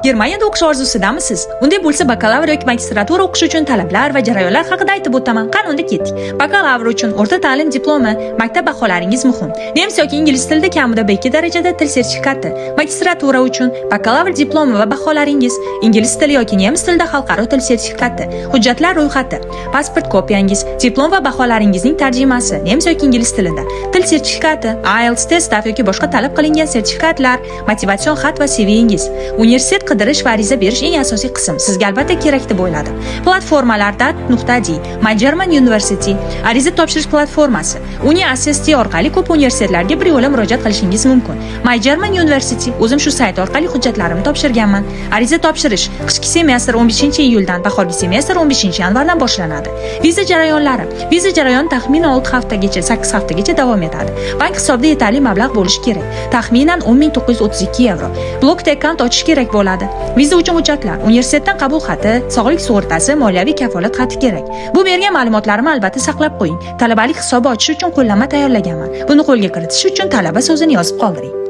Germaniyada o'qish orzusidamisiz? Unday bo'lsa, bakalavr yoki magistratura o'qish uchun talablar va jarayonlar haqida aytib o'taman. Qani, unda ketdik. Bakalavr uchun o'rta ta'lim diplomi, maktab baholaringiz muhim. Nemis yoki ingliz tilida kamida B2 darajada til sertifikati. Magistratura uchun bakalavr diplomi va baholaringiz, ingliz tili yoki nemis tilida xalqaro til sertifikati, hujjatlar ro'yxati, pasport kopiyangiz, diplom va baholaringizning tarjimasi nemis yoki ingliz tilida, til sertifikati, IELTS, TestDaF yoki boshqa talab qilingan sertifikatlar, motivatsion xat va CVingiz. Universitet qidirish va ariza berish eng asosiy qism. Sizga albatta kerak deb o'yladim. Platformalar DAAD.de, My German University, ariza topshirish platformasi. Uni Assist orqali ko'p universitetlarga bir yo'la murojaat qilishingiz mumkin. My German University, o'zim shu sayt orqali hujjatlarimni topshirganman. Ariza topshirish qishki semestr 15-iyuldan, bahorgi semestr 15-yanvardan boshlanadi. Viza jarayonlari. Viza jarayoni taxminan 6 haftagacha, 8 haftagacha davom etadi. Bank hisobida yetarli mablag' bo'lishi kerak. Taxminan 10 932 yevro. Blocked account ochish kerak bo'ladi. Viza uchun hujjatlar: universitetdan qabul xati, sog'lik sug'urtasi, moliyaviy kafolat xati kerak. Bu bergan ma'lumotlarimni albatta saqlab qo'ying. Talabalik hisobi ochish uchun qo'llanma tayyorlaganman. Buni qo'lga kiritish uchun "talaba" so'zini yozib qoldiring.